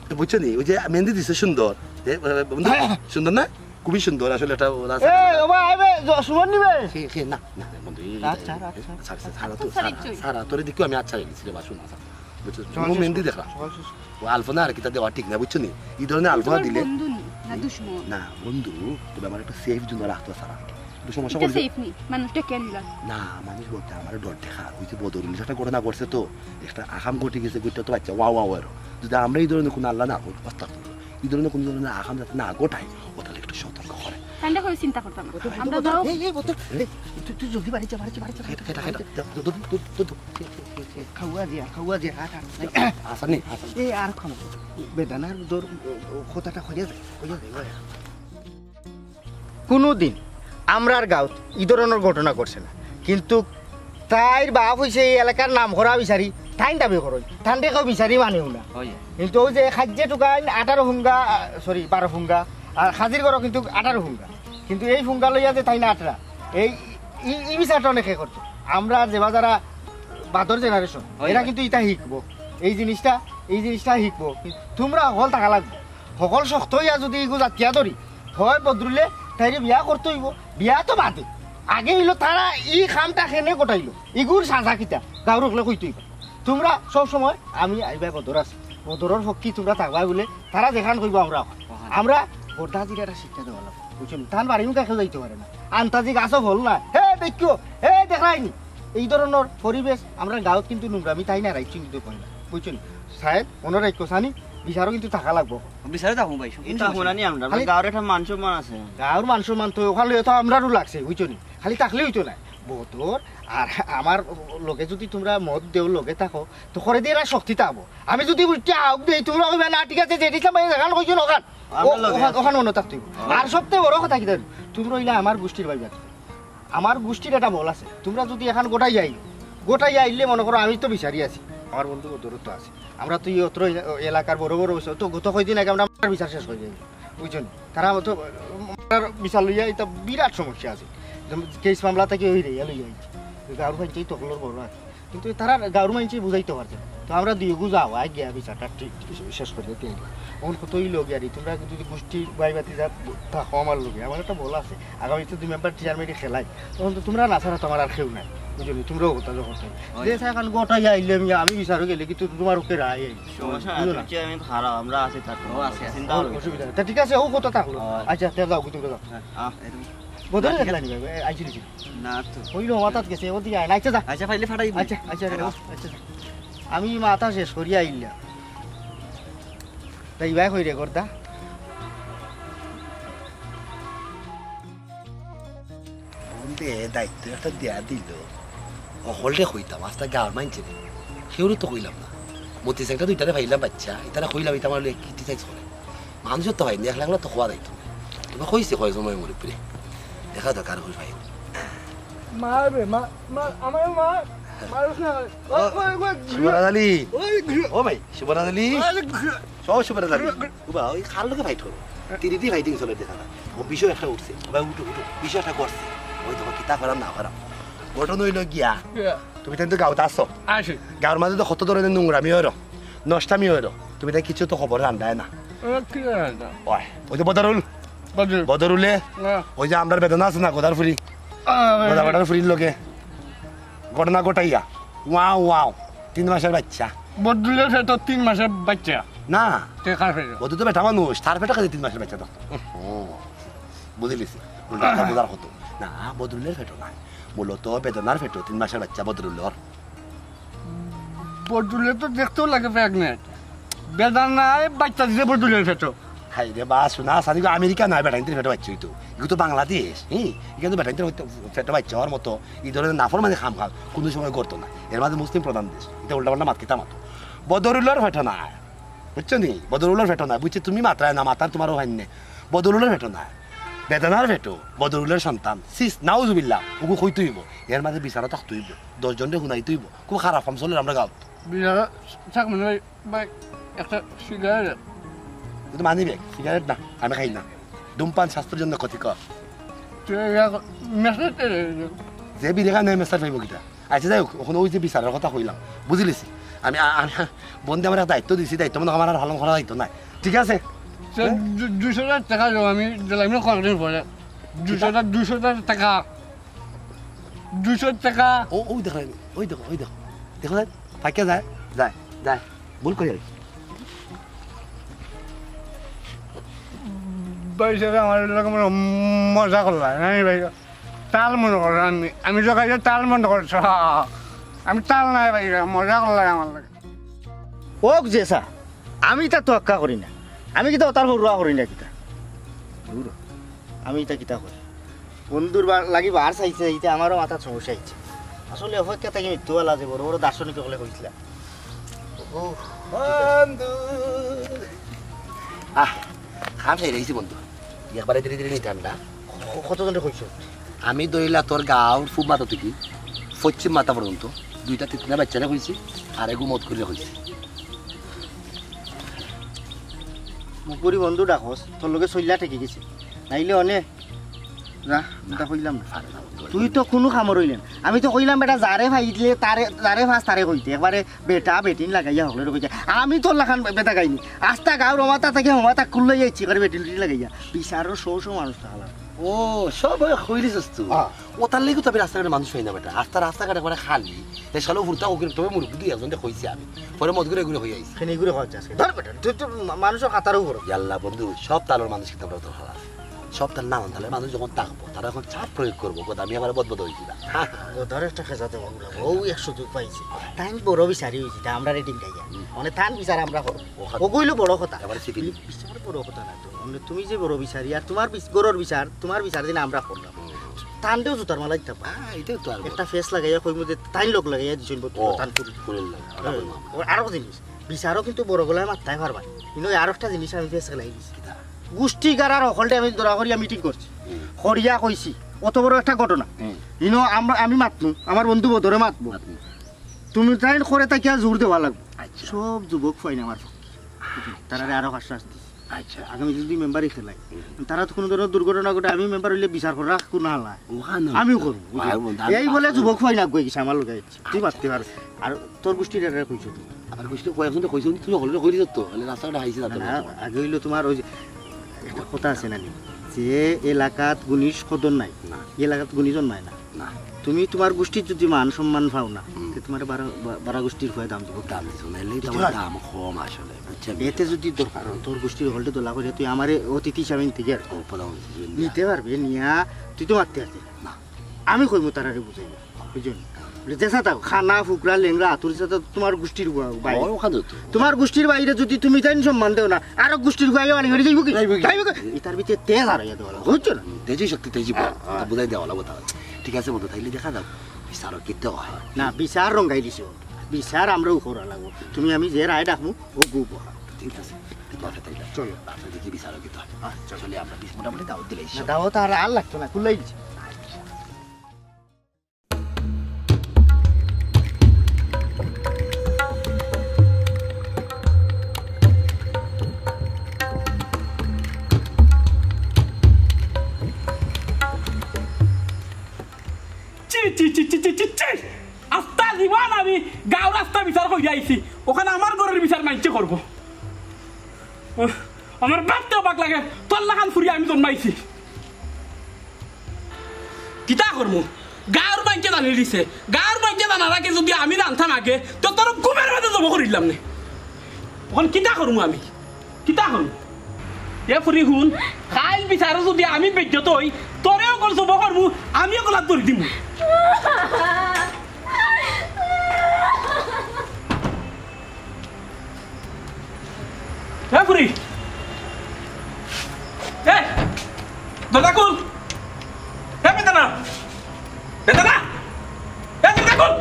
তো বুঝছো নি? ওই যে মেহেন্দি দিছে সুন্দর। এ, এ, বন্ধু, সুন্দর না? খুবই সুন্দর আসলে এটা ওরা আছে। এ, ও ভাই, আইবে, জ-, সুমন নিবে? সে, সে, না, না, না, বন্ধু, এই, আচ্ছা, আচ্ছা। স্যার, স্যার, স্যার, তো, আচ্ছা, স্যার, স্যার, স্যার, তোরে দেখো আমি আচ্ছা হয়ে গেছি রে বা, শোন, আচ্ছা। বুঝছো? সকাল নো শেষ মেহেন্দি করো, দেখরা। সকাল শেষ করো। ও আলপনা আর কিতা দেওয়া ঠিক না, বুঝছো নি? এই ধরনের আলপনা তোমার দিলে বন্ধু নি, না দুশমন? না, বন্ধু, তবে আমার একটা সেফ জোন রাখতো স্যার আমাকে। একটু সমস্যা এটা করলে সেফ নি, মানুষটা কেন দিলা? না, মানুষ বলতে আমার ডর দেখা, ওই যে বদরুল একটা ঘটনা ঘটছে তো, একটা আকাম ঘটে গেছে, ঘটতে তো বাচ্চা, ওয়া, ওয়া, ওয়া, যদি আমরা এই ধরনের কোনো আল্লাহ না হোক, অস্তাগফিরুল্লাহ। এই ধরনের কোনো ধরনের আকাম যাতে না ঘটায়, ও তাহলে একটু সতর্ক করে। তাইলে কোনো চিন্তা করতাম না। আমরা যাও। এই, এই, বোতল, এই, তুই, তুই জলদি বাড়ি যা, বাড়ি যা, বাড়ি যা, বাড়ি যা। খাওয়া দিয়া, খাওয়া দিয়া, হাট, হাট। আসানি, আসানি। এই আর খামো। বেদানার দর, কথাটা কইয়া যায়, কইয়া যায়, কইয়া যায়। কুনুদিন আমরার গাঁওত ই ধরনর ঘটনা ঘটছে না, কিন্তু তাইর বাপ অইছে এই এলাকার নাম করা বিচারি, তাইন দাবি করইন, তানরে কেউ বিচারি মানেও না। হয়। কিন্তু ওই যে খাজ্জে টুকাইন আঠারো ফুঙ্গা, আ, sorry, বারো ফুঙ্গা, আর খাজির ঘরও কিন্তু আঠারো ফুঙ্গা, কিন্তু এই ফুঙ্গা লইয়া যে তাইন আটরা, এই, ই, ই বিচারটা অনেকে করতো। আমরা যেবা যারা বাদর generation, হয়, এরা হয়। কিন্তু ইটা শিখবো, এই জিনিসটা, এই জিনিসটা শিখবো। তোমরা হকল থাকা লাগবো, হকল শক্ত হইয়া যদি ইগু জাতিয়া ধরি, হয় বদরুলে তাইরে বিয়া করতে হইব, বিয়া তো বাদে। আগে হইলো তারা ই কামটা কেনে ঘটাইলো, ইগুর সাজা কিতা, গাঁওর হকলে কইতে হইব। তোমরা সব সময় আমি আইবা বদর আছে, বদরর পক্ষে তোমরা থাকবা বলে তারা যেখান কইব আমরা ওখান। ওখান। আমরা বড় দাদির একটা শিক্ষা দেওয়া লাগবো, বুঝছো নি? তান বাড়ি মুখে কেউ যাইতে পারে না, আন্তাজি গাছও ফল না। হে দেখো, হে দেখায়নি, এই ধরনের পরিবেশ আমরা গাঁওত কিন্তু নোংরামি তাই না রাইট কিন্তু করে না, বুঝছো নি? সাহেব, মনে রাখো সানি, বিচারও কিন্তু থাকা লাগবো। বিচারে থাকবো ভাই, ইটা হুনানি আমরা, খালি গাঁওর একটা মান সম্মান আছে। গাঁওর মান সম্মান তো ওখান লইয়া তো আমরারও লাগছে, বুঝছো নি? খালি থাকলে অইতো না। বদর আর আমার লগে যদি তুমরা মত দেও, লগে থাকো, তো করে দিয়ে এরা শক্তি থাকবো। আমি যদি উল্টা আউক দেই, তুমরা কইবা, "না, ঠিক আছে, যে দিছলাম ভাই, এখান কইছো না, ওখান।" আমরা লগে ওখান, আছি। ওখান মনে থাকতে অইবো। আর সবচেয়ে বড় কথা কি জানো? তুমরা অইলা আমার গোষ্ঠীর ভাই ভাই। আমার গোষ্ঠীর একটা বল আছে। তুমরা যদি এখান গোটাই আইলে, গোটাই আইলে মনে করো আমি তো বিচারি আছি, আমার বন্ধু বদরও তো আছে। আমরা তো এই অত্র এলা-, এলাকার বড় বড় অইছে, তো গত কয়দিন আগে আমরা মাতার বিচার শেষ করি যাই, বুঝছো নি? তারা তো মাতার বিচার লইয়া এটা বিরাট সমস্যা আছে। যেমন কেস মামলা থাকি ওই রে, লইয়া আইছে। গাঁওর পঞ্চায়েত তো হকলর বড় আছে। কিন্তু তারা গাঁওর মানষে বুঝাইতে পারছে না। তো আমরা দুইগু যাও, আগে গিয়া বিচারটা ঠিক, ঠিক শেষ করি দিতে আইবো। এখন কত অইলো গিয়া রে, তুমরা যদি গোষ্ঠীর ভাই ভাতিজা থাকো আমার লগে, আমার একটা বল আছে। আগামীতে দুই মেম্বার চেয়ারম্যানে খেলাই, তখন তো তুমরা না ছাড়া তো আমার আর কেউ নাই, বুঝছো নি? তুমরাও কথা যখন তাই। হয়। যে এখন গোটাই আইলে আমি, আমি বিচারও গেলে কিন্তু তুমার ওকে রায় আইল। সমস্যা নাই, বুঝছো না? তুমি চেয়ারম্যান খারাপ, আমরা আছি, থাকো, ও, আছে, আছে। চিন্তা ও, করো না। অসুবিধা নাই। তা ঠিক আছে, ও কথা থাকলো। হয়। আচ্ছা, তে যাও, তুমি যাও। হ্যাঁ। আহ, বদরে আচ্ছা। দেখলা নি ভাই? এই, আইছিল, ছিল। না তো। ওই লো, মাথাত গেছে, ওদিকে আয় না। আচ্ছা, যা। আচ্ছা, ফাইলে ফাটাই দিই। আচ্ছা, আচ্ছা, হ্যালো। আচ্ছা, যা। আমি মাথা শেষ করিয়া আইলাম। তাই ভাই কই রে, করদা? বন্ধে দায়িত্ব একটা দেয়া দিল। অকলরে কইতাম, আস্তা গাঁওর মানষে রে। কেউরে তো কইলাম না। মতি একটা দুইটারে পাইলাম বাচ্চা, ইতারে কইলাম, ইতা আমার লগে criticize করে। মানুষের তো পাইনি, একলা একলা তো কওয়া যাইতো না। তুমরা কইছে কয়জন ওই মুরব্বিরে? দেখা দরকার কই পাই। মার বে, মা, মা, আমার মা, মার না। ও, ও, ও, ও, শুভরাজ আলী। ও, ও ভাই, শুভরাজ আলী। ও, ও, সব শুভরাজ আলী। ও বা, ওই কার লগে fight করো? তিরিটি fighting চলে দেখা না। ও বিষয় একটা উঠছে। ও ভাই, উঠো, উঠো। বিষয় একটা করছে। ওই দেখো, কিতা করাম না করাম। ঘটনা অইলো গিয়া, ইয়া। তুমি তাইন তো গাঁওত আছো। আছি। গাঁওর মাঝে তো কত ধরনের নোংরামি অইরো, নষ্টামি অইরো। তুমি তাই কিছু তো খবর জানরায় না। ও, কি জানে না? ওই, ওই যে বদরুল। বদরুল। বদরুলে, হ্যাঁ। ওই যে আমরার বেদনা আছে না, গোদার ফুরি। আহ, গোদা বেটার ফুরির লগে ঘটনা ঘটাইয়া। Wow, wow. তিন মাসের বাচ্চা। বদরুলের পেটো তিন মাসের বাচ্চা। না। তে কার পেটো? বদরুল তো বেটা মানুষ, তার পেটো খালি তিন মাসের বাচ্চা তো। হুম। বুঝিলিছি। উল্টা কথা বুঝার হতো। না, বদরুলের পেটো নায়। মূলত বেদনার পেটো তিন মাসের বাচ্চা বদরুলর। বদরুলে তো দেখতেও লাগে pregnant। বেদনায় বাচ্চা দিছে বদরুলের পেটো। হায় রে বা, সোনা, সাদিগো আমেরিকা নায়, বেটাইন্তর পেটো বাচ্চা অইতো। ইগু তো বাংলাদেশ, হুম? ইখান তো বেটাইন্তর পেটো বাচ্চা অওয়ার মতো, ই ধরনের নাফরমানি কাম কাজ কুনু সময় করতো না। এর মাঝে মুসলিম প্রধান দেশ, ইতা উল্টাপাল্টা মাত কিতা মাতো। বদরুলর পেটো নায়, বুঝছো নি? বদরুলর পেটো নায়, বুঝছো? তুমি মাতরায় না, মাতার তুমারও হাইন নে। বদরুলর পেটো নায়, বেদনার পেটো, বদরুলর সন্তান। সিস, নাউজুবিল্লাহ, ওগু কইতে অইবো। এর মাঝে বিচারও থাকতে অইবো, দশ জনরে হুনাইতে অইবো। খুব খারাপ কাম চলের আমরার গাঁওত। বিচারও থাকবো না ভাই, ভাই, একটা সিগারেট। কিন্তু মানি বে, সিগারেট না, আমি খাই না। ধূমপান স্বাস্থ্যর জন্য ক্ষতিকর। তুই এক মেসেজ দে। যে বিড়ি খায় না, মেসেজ পাইবো কিতা? আচ্ছা, যাই হোক, অখন ওই যে বিচারর কথা কইলাম, বুঝিলিছি। আমি, আ-, আমি বন্ধে আমার এক দায়িত্ব দিছি, দায়িত্ব মতো আমার আর পালন করা যাইতো না। ঠিক আছে? সে হ্যাঁ? দু-, দুইশো হাজার টেকা দেবো আমি, দিলাম না কয়েকদিন পরে। দুইশো হাজার, দুইশো হাজার টেকা। দুইশো টেকা। ও, ওই দেখো, ওই দেখো, ওই দেখো। দেখো, যায়, ফাঁকে যায়, যায়, যায়। ভুল করি আর কি। ভাই সাহেব, আমার লগে মনে মজা করলা, নাই ভাই? তাল মনে করো, আমি, আমি তো কাজে তাল মনে করছো। আমি তাল নাই ভাই, মজা করলা আমার লগে। ওক জেসা, আমি ইতা তোয়াক্কা করি না। আমি কিতা অতার হুরুয়া করি না কিতা? দূর। আমি ইতা কিতা করি? বন্ধুর বা-, লাগি বার চাইতে চাইতে আমারও মাথাত সমস্যা আইছে। আসলে অপেক্ষা থাকি মৃত্যু বালা যে বড় বড় দার্শনিক অকলে কইছিলা। ও, বন্ধু। আহ, খাম চাই রইছি বন্ধু। একবারে ধীরে ধীরে নি ঠান্ডা। ক-, কতজনরে কইছো? আমি ধরিলা তোর গাঁওর পূব মাথা থাকি পশ্চিম মাথা পর্যন্ত দুইটা তিনটা বাচ্চারে কইছি, আর এগু মত করিয়া কইছি। মুখুরি বন্ধু ডাকস, তোর লগে চইল্লা ঠেকি গেছি। নাইলে অনে যা, ইতা কইলাম না। তুই তো কুনু কামর অইলে না। আমি তো কইলাম বেটা, যারে পাইলে তারে, যারে পাস তারে কইতে। একবারে বেটা বেটিন লাগাইয়া হকলরে কইতে। আমি তোর লাখান বেটা গাইনি। আস্তা গাঁওর অমাতা থাকি হমাতা কুল্লাই আইছি করে বেটিন বেটিন লাগাইয়া। বিচারর শো শো মানুষ থাকলা। ও, সব ওই কইলিছস তুই। হ্যাঁ। অতার লাগি তো আমি রাস্তাঘাটে মানুষ পাই না বেটা। আস্তা রাস্তাঘাট একবারে খালি। এ শালা ফুরতা ওকে তবে মুরব্বি দুই একজনরে কইছি আমি। পরে মত করে এগুলো হয়ে আইছি। কেনে এগুলো হওয়ার চাষ? ধর বেটা, তুই তো মা-, মানুষর কাতারও বড়। ইয়াল্লা বন্ধু, সব তালর মানুষ কিন্তু আমরা তোর হালা। সব তার নানান দলের মানুষ যখন থাকবো, তারা এখন চাপ প্রয়োগ করবো, কথা আমি আবার বদবদ হয়েছি না। ও ধর একটা খেজা দেবো আমরা, ও এক সুযোগ পাইছি। তাই বড় বিচারি হয়েছি, তা আমরা রেটিং খাইয়া। মানে তান বিচার আমরা করবো। ওখানে ও কইলো বড় কথা। এবারে সিটি। বিচার বড় কথা না তো। মানে তুমি যে বড় বিচারি, আর তোমার বিচ-, গরুর বিচার, তোমার বিচার দিন আমরা করলাম। তানতেও জুতার মালা দিতাম। হ্যাঁ, এটাও তো আর একটা ফেস লাগাইয়া কইমু যে তাইন লোক লাগাইয়া দিছইন বটে, ও, তান করি। করিল না, ওটা হ্যাঁ, করিল না। ও আরো জিনিস, বিচারও কিন্তু বড় গলায় মাততায় পারবা। কিন্তু আরো একটা জিনিস আমি ফেস খেলাই দিছি। কিতা? গুষ্টি গাড়ার হকলটা আমি দরা করিয়া মিটিং করছি। হুম। করিয়া কইছি, অত বড় একটা ঘটনা। হুম। ইনো আমরা, আমি মাতমু, আমার বন্ধু বদরে মাতবো। মাতমু। তুমি তাইন করে তাকিয়া জোর দেওয়া লাগবো। আচ্ছা। সব যুবক ফাইন আমার পক্ষে। তারারে আরো আশ্বাস দিছি। আচ্ছা। আগামী যদি মেম্বারই খেলাই, হুম। তারা তো কোনো ধরনের দুর্ঘটনা ঘটে, আমি মেম্বার হইলে বিচার করা কোনো হালা। ওখানে আমিও করবো, বুঝলি? ভাই বন্ধু, আমি এই বলে যুবক ফাইন আগুয়ে গেছে আমার লগে। তুই মাততে পারস। আর তোর গোষ্ঠীর এটা কইছো তুই? আমার গোষ্ঠী কয়েকজন তো কইছো, তুই হলে কইলি তো, তাহলে রাস্তাঘাটে হাইছে না, যাতে না, বলতে পারে। আগে হইলো তোমার ওই যে একটা কথা আছে না নি, যে এলাকাত গুণীর কদর নাই, না। এই এলাকাত গুণীজন নাই না। না। তুমি তোমার গোষ্ঠীর যদি মান সম্মান পাও না, হুম। তে তোমার বারা, বা-, বারা গোষ্ঠীর হয়ে দাম দিব। দাম দিছো না, এলেই তো দিতে আমার হয়। দাম কম আসলে, বুঝছেন? এতে যদি দরকার হয়, তোর গোষ্ঠীর হকলটা দলা করে তুই আমারে অতিথি হিসাবে নিতে গিয়ে আর ও, প্রধান অতিথি হিসেবে নিয়া। নিতে পারবে, নিয়া তুই তো মাততে পারবি। না। আমি কইমু তারারে বুঝাইবো, বুঝছো নি? বুলে, "দেশা থাকো, খানা, ফুকরা, লেংরা, আতুর সাথে তোমার গোষ্ঠীর গু-, বাইরে। ও, ওখানে তো। তোমার গোষ্ঠীর বাইরে যদি তুমি তাইন সম্মান দেও না, আরো গোষ্ঠীর গুয়াইও আনি করে যাইবো কি? যাইবো কি? যাইবো কি?" ইতার ভিতরে তেজ আর ইয়া দেওয়া লাগবো, বুঝছো না? হুম, তেজই শক্তি, তেজই বল। হ্যাঁ। এটা বুঝাই দেওয়া লাগবো তাহলে। ঠিক আছে বন্ধু, তাইলে দেখা যাক বিচারও কিতে হয়। না, বিচার রঙ্গাই দিছো। বিচার আমরাও করা লাগবো। তুমি আমি যে রায় ডাকমু, ও গু বহা। ঠিক আছে, ঠিক আছে, তাইলে। চলো। রাত্রে দেখি বিচারও কিতে হয়। আচ্ছা। চলে আমরা বিশ মোটামুটি দাওয়াত দিলে না, দাওয়াত আর, আর লাগতো না, খুললাই দিছি। ছি, ছি, ছি। আস্তা জীবন আমি গাঁও রাস্তা বিচার করিয়া আইছি, ওখানে আমার ঘরের বিচার মাইনষে করবো। আহ, আমার বাপতে অবাক লাগে, তোর লাখান ফুরি আমি জন্মাইছি। কিতা করমু? গাঁওর মাইনষে জানি দিছে। গাঁওর মাইনষে জানার আগে যদি আমি জানতাম আগে, তো তোর ঘুমের মাঝে জব করিলাম নে। অখন কিতা করমু আমি? কিতা করমু? এ ফুরি হুন, কাইল বিচারো যদি আমি বেইজ্জত হই, তোরেও কল জব করমু, আমিও গলাত ধরি দিমু। এ ফুরি! এ! দরজা খুল! এ বেদানা! বেদানা! এ দরজা খুল!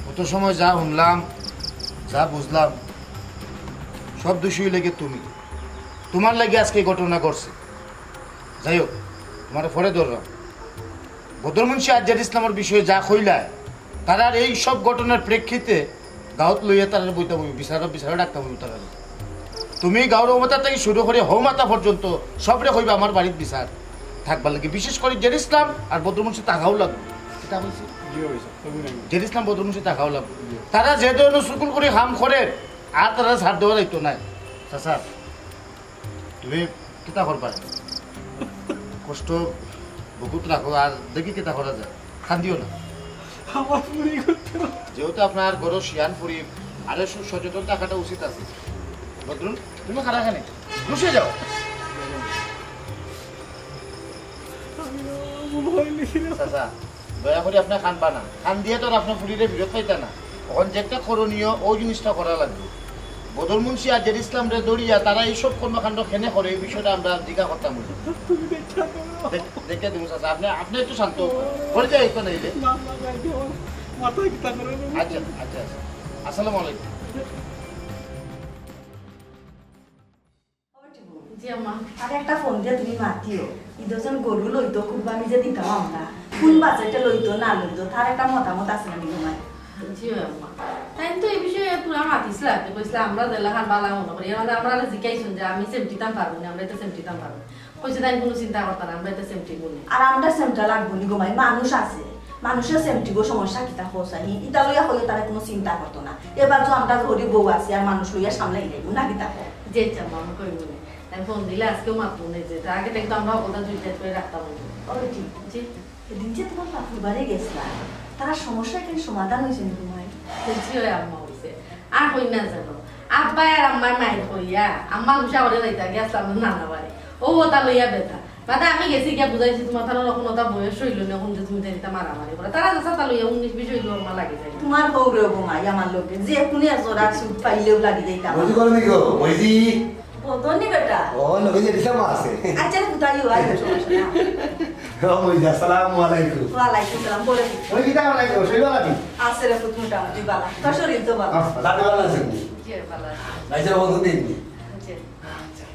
অত সময় যা হুনলাম, যা বুঝলাম, সব দোষী অইলে গি তুমি। তুমার লাগি আজকে এই ঘটনা ঘটছে। যাই হোক, তুমারে পরে ধরলাম। বদর মুন্সি আর জেড ইসলামর বিষয়ে যা কইলায়, তারার এই সব ঘটনার প্রেক্ষিতে গাঁওত লইয়া তারারে বইতাম অইবো, বিচারো, বিচারো ডাকতাম অইবো তারারে। তুমি গাঁওর ও মাথা থাকি শুরু করি হউ মাথা পর্যন্ত সবরে কইবা আমার বাড়িত বিচার থাকবার লাগি। বিশেষ করি জেড ইসলাম আর বদর মুন্সি থাকাউ লাগবো। কিতা কইছি? জি, অয় স্যার। জেড ইসলাম, বদর মুন্সি থাকাউ লাগবো। তারা যে ধরনের সুকুল করি কাম করের, আর তারারে ছাড় দেওয়া যাইতো নায়। চাচা, তুমি কিতা করবা? কষ্ট বুকুত রাখো, আর দেখি কিতা করা যায়। কান্দিও না। আমার ফুরি করতে হবে। যেহেতু আপনার ঘরো শিয়ান ফুরি, আরো সু-, সচেতন থাকাটা উচিত আছে। বদরুল, তুমি খাড়া কেনে? বসে যাও। আমি ভয় নেই রে। চাচা, দয়া করি আপনে কান্দবা না। কান্দিয়া তো আর আপনার ফুরিরে ফিরত পাইতা না। অখন যেটা করণীয়, অউ জিনিসটা করা লাগবো। বদর মুন্সি আর জেড ইসলামরে ধরিয়া তারা এই সব কর্মকাণ্ড কেনে করে, এই বিষয়টা আমরা জিজ্ঞা করতাম। তুমি দেখে দেও। দেখ-, দেখে দেবো চাচা, আপনে, আপনে একটু শান্ত হউক। পড়ে যায় একটু নাইলে। না, না, যাই দে, আমার মাথা কিতা করে রে। আচ্ছা, আচ্ছা, আচ্ছা। আসসালামু আলাইকুম। জি আম্মা। আরে একটা ফোন দিয়া তুমি মাতিও। ই দুইজন গরু লইতো, কুরবানি যে দিতাম আমরা। কোন বাজেটে লইতো না লইতো, তার একটা মতামত আছে না নি তোমার? জি আম্মা। তাইন তো এই বিষয়ে পুরা মাতিছলা, কইছলা আমরা যেলাখান বালা মনো করি, এর মাঝে আমরারে জিকাইছইন যে আমি সেমটিতাম পারমু নি, আমরা ইতা সেমটিতাম পারমু নি। কইছি তাইন কুনু চিন্তা করতা না, আমরা ইতা সেমটিমু নে। আর আমরা সেমটা লাগবো নি গো মাই, মানুষ আছে, মানুষে সেমটিবো, সমস্যা কিতা কও চাই? ইতা লইয়া কইও তারা কুনু চিন্তা করতো না। এবার তো আমরা ঘরে বউ আছি, আর মানুষ লইয়া সামলাই লাইবো না কিতা কও? জি আচ্ছা আম্মা, আমি কইমু নে। তাইন ফোন দিলে আজকেও মাতমু নে যে, তার আগে থাকি তো আমরা হকলতা দুই সাইড করি রাখতাম। ও বেটি, জি। এদিন যে তুমার বাপুর বাড়ি গেছলা, তারা সমস্যা এখানে সমাধান অইছে নি গো মাই? জি অয় আম্মা, অইছে। আর কইন না জানো, আব্বায় আর আম্মায় মাইর করিয়া আম্মা গুসা করি যাইতা গেছলাম নানা বাড়ি। ও ওটা লইয়া বেটা। বাদে আমি গেছি গিয়া বুঝাইছি, তুমার তানর অখন ওটা বয়স অইলো না, অখন যে তুমি তাইন ইতা মারামারি করো। তারা যে ছাতা লইয়া উনিশ বিশ অইলো, আম্মা লাগি যায়। তুমার বউ রে গো মাই, আমার লগে যে কুনু এক জোড়া সুখ পাইলেও লাগি যাইতাম। মইজি করে নি গো, মইজি। বদন নি বেটা? ও, লগে যে দিশা মা আছে। আচ্ছা, কোথায় ও? আয়, সমস্যা না। ও, মইজি, আসসালামু আলাইকুম। ওয়ালাইকুম সালাম, বলে। ওই কিতা আলাইকুম, শরীর ভালা নি? আছে রে পুত, মোটামুটি বালা। তোর শরীর তো বালা? আহ, দাদু ভালা আছেন নি? জি, বালা আছি। ভাইজান, বদন দিন নি? জি।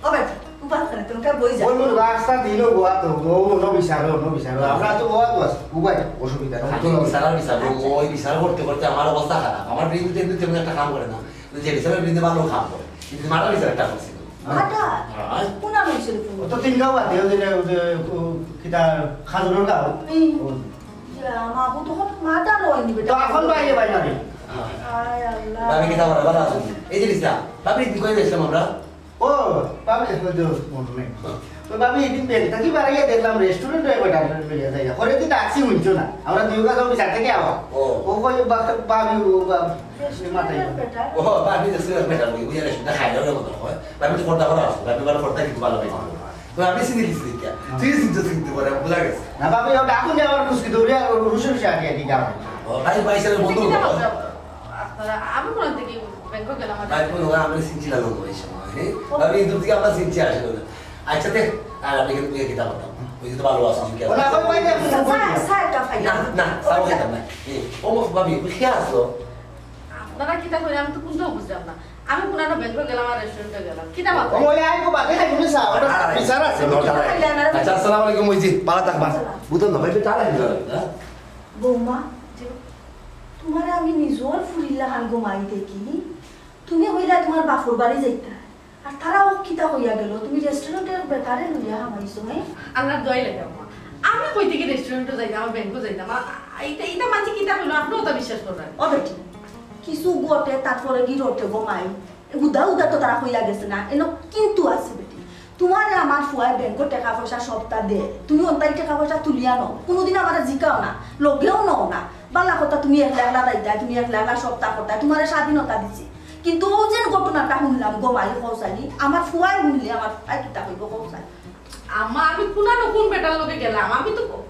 ও বেটা, উপাস করে তুমি কার বই যা। বলুন, রাস্তা দিল গোয়া তো, ও, অন্য বিচারো, অন্য বিচারো। আমরা তো গোয়া তো আছি, উপায়, অসুবিধা নেই। খালি বিচার আর বিচার, ও, ওই বিচার করতে করতে আমার অবস্থা খারাপ। আমার বৃন্দ তো এমনি তেমন একটা কাম করে না। ওই যে বিচারের বৃন্দে ভালো কাম করে। কিন্তু মারা বিচার একটা করছিল। মাটা? হ্যাঁ। কোন নাম হয়েছিল তুমি? ও তো তিন গাঁও বাদে, ওই যে, ওই যে, ও, কিতা, খাজুরের গাঁও। এই, ও। ইয়া, মা, ও তো হঠাৎ মাটা লয়নি বেটা। তো এখন বাইরে বাইরে আরে। আয় আল্লাহ। ভাবি কিতা করে, ভালো আছেন? এই যে লিসা, ভাবি, তুই কই গেছিলাম আমরা? ও, ভাবি, ওই যে, মনে নেই। তো ভাবি, এদিন বেল থাকি বাড়াইয়া দেখলাম রেস্টুরেন্টে একবার ডাক্তার লইয়া যাইয়া। পরে দিন ডাকছি, শুনছো না। আমরা দুই গাছ অফিস থেকে আওয়া। ও। ও কই, বা-, ভাবি, ও, বা-, মাথায়। ও, ভাবি, রেস্টুরেন্ট বেটা, ওই, ওই রেস্টুরেন্টে খাইলে ওর মতো হয়। ভাবি তো পর্দা করা আছে, ভাবি বলে পর্দা কিন্তু ভালো লাগে। তো আমি চিনি লিখছি দেখিয়া। তুই চিনতে চিনতে পারে, বুঝা গেছে। না, ভাবি, ও ডাকুন যে আমার খুশকি দৌড়ে আর রুশে রুশে আগে আগে গান। ও, ভাই, ভাই, স্যারের বন্ধু। কিতা কথা? আপনারা, আমি কোন থেকে ব্যাংকক গেলাম আর ভাই, বন্ধু, আমরা চিনছি না লোক ওই সময়, হ্যাঁ? ও। ভাবি, এই দূর থেকে আমরা চিনছি আসলে না। আচ্ছা, দেখ, আর আপনি কিন্তু বিয়ে কিতা করতাম? ওই যে তো ভালো আছেন, কি ও, না, আছে? ভাই, ভাই, ভাই, ভাই, স্যার, ভাই। স্যার, একটা ফাইল। না, না, স্যার, ওই দাম না। এই, ও, ভাবি, ওই কে আসলো? আপনারা কিতা কইরা? আমি তো কোনটাও বুঝলাম না। আমি কোন একটা ব্যাংকে গেলাম আর রেস্টুরেন্টে গেলাম। কিতা মাত? ও, ওই আইবো বাদে, না, তুমি স্যার, ওটা আরে, বিচার আছে, ওটা বিচার আছে। আচ্ছা, আসসালামু আলাইকুম, ওই যে, বালা থাকবা। আসসালাম। বুঝলাম না, ভাই, তারা কি করে, হ্যাঁ? বৌমা, জি। তোমারে আমি নিজর ফুরির লাখান গো মাই দেখি। তুমি কইলা তোমার বাপর বাড়ি যাইতা। আর তারা ও কিতা কইয়া গেল? তুমি রেস্টুরেন্টর বেটারে লইয়া হামাইছো, হ্যাঁ? আল্লাহর দোয়াই লাগে আম্মা। আমি কই থেকে রেস্টুরেন্টে যাইতাম, আমার ব্যাংকে যাইতাম? আ-, আ-, ইটা, ইটা মানছি কিতা কইলো, আপনিও তা বিশ্বাস করবেন। ও বেটি, কিছু ঘটে, তারপরে কি রটে গো মাই? উদা উদা তো তারা কইয়া গেছে না, এনো কিন্তু আছে বেটি। তোমারে আমার ফুয়ায় ব্যাংকর টেকা পয়সা সবতা দে, তুমি অন্তাই টেকা পয়সা তুলিয়া নও, কোনোদিন আমারে জিকাও না, লগেও নও না। বালা কথা, তুমি একলা একলা যাইতায়, তুমি একলা একলা সবতা করতায়, তোমারে স্বাধীনতা দিছি। কিন্তু ও যে ঘটনাটা শুনলাম গো মাই, কও চাইনি, আমার ফুয়ায় শুনলে আমার ফুয়ায় কিতা কইব কও চাই? আম্মা, আমি কোন না কোন বেটার লগে গেলাম, আমি তো ক-,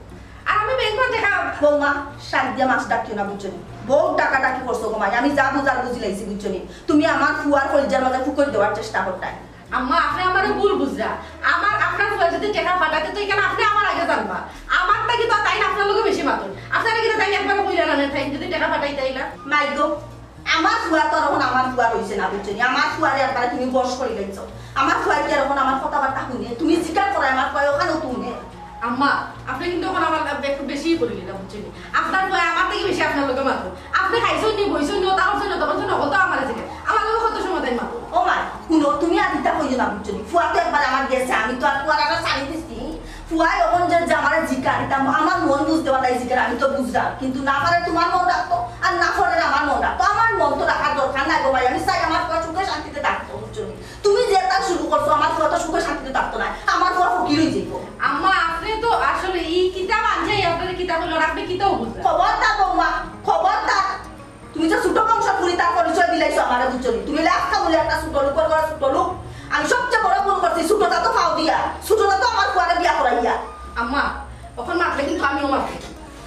আর আমি ব্যাংকে দেখা। বৌমা, শাক দিয়া মাছ ডাকিও না, বুঝছো নি? বউত ডাকাডাকি করছো গো মাই, আমি যা বুঝার বুঝি লাইছি, বুঝছো নি? তুমি আমার ফুয়ার কলিজার মাঝে ফুকর দেওয়ার চেষ্টা করতায়। আম্মা, আপনি আমারে ভুল বুঝরা। আমার, আপনার ফুয়া যদি টেকা পাঠাইতে তো এখানে আপনি আমার আগে জানবা। আমার তা কিন্তু তাই না, আপনার লগে বেশি মাতুন। আপনারা কিন্তু তাই একবার কইরা না, তাই যদি টেকা পাঠাইতে আইলা। মাই গো, আমার ফুয়া তো আর অখন আমার ফুয়া রইছে না, বুঝছো নি? আমার ফুয়ারে একবারে তুমি বশ করি লাইছো। আমার ফুয়া কি আর অখন আমার কথাবার্তা হুনে? তুমি জিকার করো আমার ফুয়া, অখানও তো হুনে। আম্মা, আপনি কিন্তু অখন আমার একটু বেশি করে দিলা, বুঝছো নি? আপনার ফুয়া আমার থেকে বেশি আপনার লগে মাতো। আপনি খাইছেন নি, বইছেন নি, ওটা করছেন নি, ওটা করছেন নি, ওগুলো তো আমার আছে। আমার লগে কত সময় তাই মাতো। ও মা, হুনো, তুমি আর ইতা কইও না, বুঝছো নি? ফুয়া তো একবার আমার গেছে, আমি তো আর ফুয়ার আগে ছাড়ি দিছি। ফুয়ায় অখন যে, যে আমারে জিকার, ইতা আমার মন বুঝতে পারে জিকার, আমি তো বুঝলাম। কিন্তু না পারে তোমার মন রাখতো, আর না পারে আমার মন রাখতো। আমার মন তো রাখার দরকার নাই গো ভাই, আমি চাই আমার ফুয়া সুখে শান্তিতে থাকতো, বুঝছো নি? তুমি যে তা শুরু করছো, আমার ফুয়া তো সুখে শান্তিতে থাকতো না, আমার ফুয়া ফকির হয়ে যাইব। আম্মা, আপনি তো আসলে এই কিতাব আনছে, আপনার কিতাব হলো, আপনি কিতাব বুঝলেন? খবরদার বৌমা, খবরদার। তুমি যে ছোট বংশ ফুরি তার পরিচয় দিলাইছো আমারে, বুঝছো নি? তুমি লাস্ট বলে একটা ছোট লোক, বড় ছোট লোক। আমি সবচেয়ে বড় ভুল করছি, ছোটটা তো ফাও দিয়া, ছোটটা তো আমার ফুয়ারে বিয়া করাইয়া। আম্মা, অখন মাতলে কিন্তু আমিও মাতলে।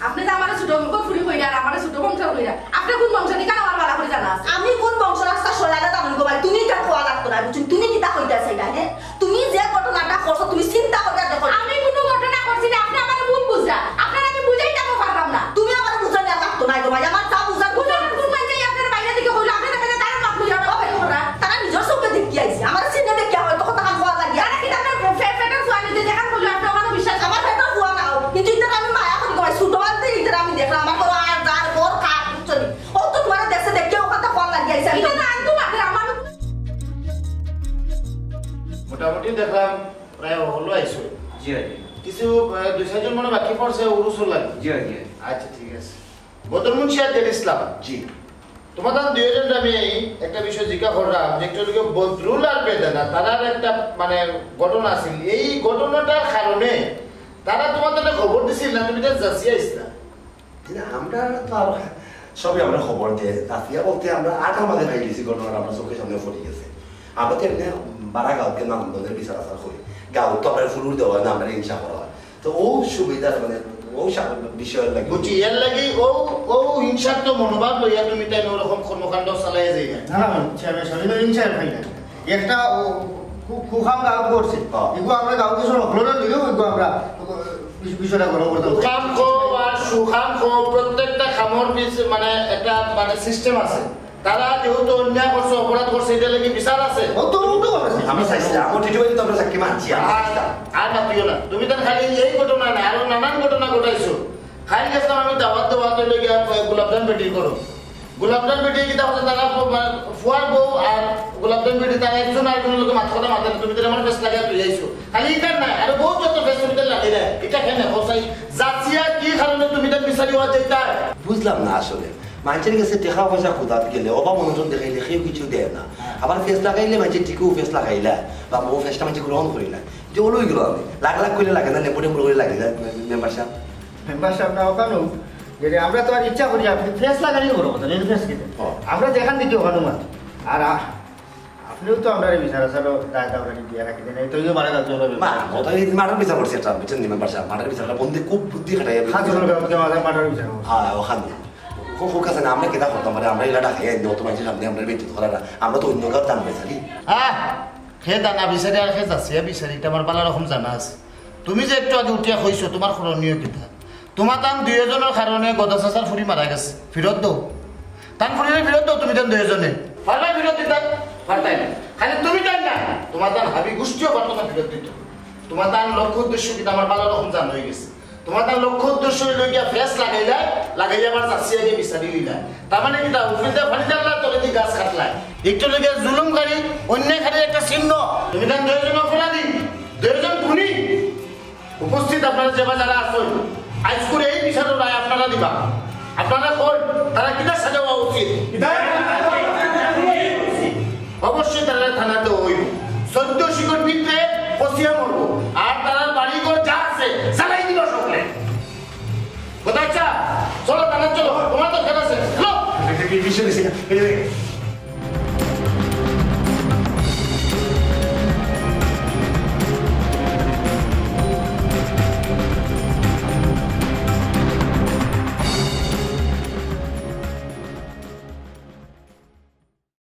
আপনি যে আমারে ছোট বংশ ফুরি কইরা আর আমারে ছোট বংশ কইরা, আপনি কোন বংশ থেকে আমার ভালো করে জানা আছে? আমি কোন বংশ রাস্তা সরালে জানেন গো ভাই, তুমি এটা খোয়া লাগতো না, বুঝছো? তুমি কিতা কইতে চাইলা, হ্যাঁ? তুমি যে ঘটনাটা করছো, তুমি চিন্তা করে দেখো। আমি কোনো ঘটনা করছি না, আপনি আমার ভুল বুঝরা। আপনার আমি বুঝাইতে পারলাম না। তুমি আমার বুঝাই না লাগতো না গো ভাই, আমার যা বুঝার বুঝার কোন মানে আপনার বাইরে থেকে হইলো, আপনি দেখা যায় তার মাপ লইয়া আমার বাইরে করা। তারা নিজের চোখে দেখি আইছে, আমার সিনে দেখি হয়তো কথা খোয়া লাগিয়া। তারা কি আপনার ফে-, ফেটার ফুয়া নিজে দেখা হইলো, আপনি ওখানে বিশ্বাস আমার ফেটার ফুয়া নাও, কিন্তু ইতার আমি মায়া করি গো ভাই, ছোট আনতে ইতার আমি দেখলাম, আমার কোনো আর যার ঘর খাট, বুঝছো নি? ও তো তোমার দেখছে, দেখে ওখানে আইছো। জি, জি। কিছু, আহ, দুই চাইরজন মনে বাকি পড়ছে, উরুসুল লাগে। জি, জি। আচ্ছা, ঠিক আছে। বদর মুন্সি আর জেড ইসলাম। জি। তোমার দুইজন আমি একটা বিষয় জিজ্ঞাসা করলাম যে একটা লোকে বদরুল আর বেদানা, তারার একটা মানে ঘটনা আছিল। এই ঘটনাটার কারণে তারা তোমার তাহলে খবর দিছিল না, তুমি তার যাচিয়া আইসলা? জি না, আমরা তো আর সবই আমরা খবর দেয়। যাচিয়া বলতে আমরা আটা মাঝে খাই দিছি, ঘটনাটা আমরা চোখের সামনে পড়ে গেছে। আমরা তো এমনি বারা গাঁওকে নান্দনের বিচার আচার করি। গাঁও তো আমরা ফুলুর দেওয়া হয় না, আমরা হিংসা করা হয়। তো ও সুবিধার মানে ও সা-, বিষয়ের লাগে। বুঝছি, এর লাগি ও, ও হিংসাত্মক মনোভাব লইয়া তুমি তাই ওরকম কর্মকাণ্ড চালাই যাই না। না, না, চেয়ারম্যান সাহেব, আমি হিংসা খাই না। একটা ও খু-, খুখাম গাঁও করছে। হ্যাঁ। এগুলো আমরা গাঁও কিছু হকলরে দিলেও এগুলো আমরা বিষ-, বিষয়টা গরম করতে পারি। খুখাম খো আর সুখাম খো প্রত্যেকটা খামর পিছে মানে একটা মানে সিস্টেম আছে। তারা যেহেতু অন্যায় করছে, অপরাধ করছে, এটা লাগি বিচার আছে। ও তো উল্টো করেছে। আমি চাইছি, আমার টিটু ভাই তো আমরা সাক্ষী মানছি, আমি আর, চাইছি। আর মাতিও না। তুমি তো খালি এই ঘটনা না, আরো নানান ঘটনা ঘটাইছো। খালি গেছিলাম আমি দাওয়াত, দাওয়াত হইলে গিয়া গোলাপজাম বেটির করো। গোলাপজাম বেটি কিতা করছে, তারা ফু-, মানে, ফুয়ার বউ আর গোলাপজাম বেটি তারা একজন আরেকজনের লোকে মাথা কথা মাতে না। তুমি তো আমার ফেস লাগাই তুই আইছো। খালি ইটার নাই, আরো বহুত যত ফেস তুমি তো লাগাই দেয়। এটা কেন? হোসাই, যাচিয়া কি কারণে তুমি তো বিচারি হওয়া যেটা? বুঝলাম না আসলে। মানুষের কাছে টেকা পয়সা খুদাত গেলে, অভাব অনটন দেখাইলে কেউ কিছু দেয় না। আবার ফেস লাগাইলে মানুষের টিকেও ফেস লাগাইলা, বা ও ফেসটা মানুষে গ্রহণ করিলা। যে ওলোই গেল আমি। লাখ লাখ করে লাগে না, লেবু টেবু করে লাগে না, মেম্বার সাহেব। মেম্বার সাহেব না, ওখানেও যে আমরা তো আর ইচ্ছা করি, আপনি ফেস লাগানি বড় কথা, নেন ফেস কিনে। হ্যাঁ। আমরা যেখান থেকে ওখানে মাত্র। আর আ-, আপনিও তো আমরা বিচার আচারও দায় দাওরানি দিয়ে রাখি দেন, এই তো ইয়ে মারা যাচ্ছে ওরা। না, ওটা এই মার্ডার বিচার করছে একটা, বুঝছেন নি মেম্বার সাহেব? মার্ডার বিচারটা বন্ধে খুব বুদ্ধি খাটাইয়া হাত ধরে কাউকে মারা মার্ডার বিচার করছে। হ্যাঁ, ওখানে। খুব, খুব কাছে না, আমরা কিতা করতাম পারি? আমরা এলাকা খাইয়া অত মানুষের সামনে আমরা বেঁচে ধরা না। আমরা তো অন্য কারো দাম পাইছি। আহ! খে দানা বিচারি আর খে যাচিয়া বিচারি, এটা আমার ভালো রকম জানা আছে। তুমি যে একটু আগে উঠিয়া কইছো, তোমার করণীয় কিতা? তোমার তান দুইজনের কারণে গদা চাচার ফুরি মারা গেছে, ফিরত দেও। তান ফুরিরে ফিরত দেও তুমি তান দুইজনে। পারবা ফিরত দিতে? পারতাই না। খালি তুমি তাই না, তোমার তান হাবি গোষ্ঠীও পারতো না ফিরত দিত। তোমার তান লক্ষ্য উদ্দেশ্য কিতা আমার ভালো রকম জানা হয়ে গেছে। তোমার তান লক্ষ্য উদ্দেশ্য হইল গিয়া ফেস লাগাইলা, লাগাইয়া আবার যাচিয়া গিয়া বিচারি লইলা। তার মানে কিতা? উফরিতে পানি ঢাললা, তলেদি গাছ কাটলা। একটু লেগে জুলুমকারী, অন্যায়কারী একটা চিহ্ন। তুমি তান দুইজন অপরাধী, দুইজন খুনি। উপস্থিত আপনারা যেবা যারা আছেন, আইজ করে এই বিচারর রায় আপনারা দিবা। আপনারা কই, তারা কিতার সাজা হওয়া উচিত? অবশ্যই তারা থানাত অইব। চোদ্দ শিকড় ভিতরে পচিয়া মরব। আর তারার বাড়ি ঘর যা আছে, জ্বালাই দিবা সকলে। কথা আচ্ছা, চলো থানাত চলো, তোমার দরকার আছে। চলো।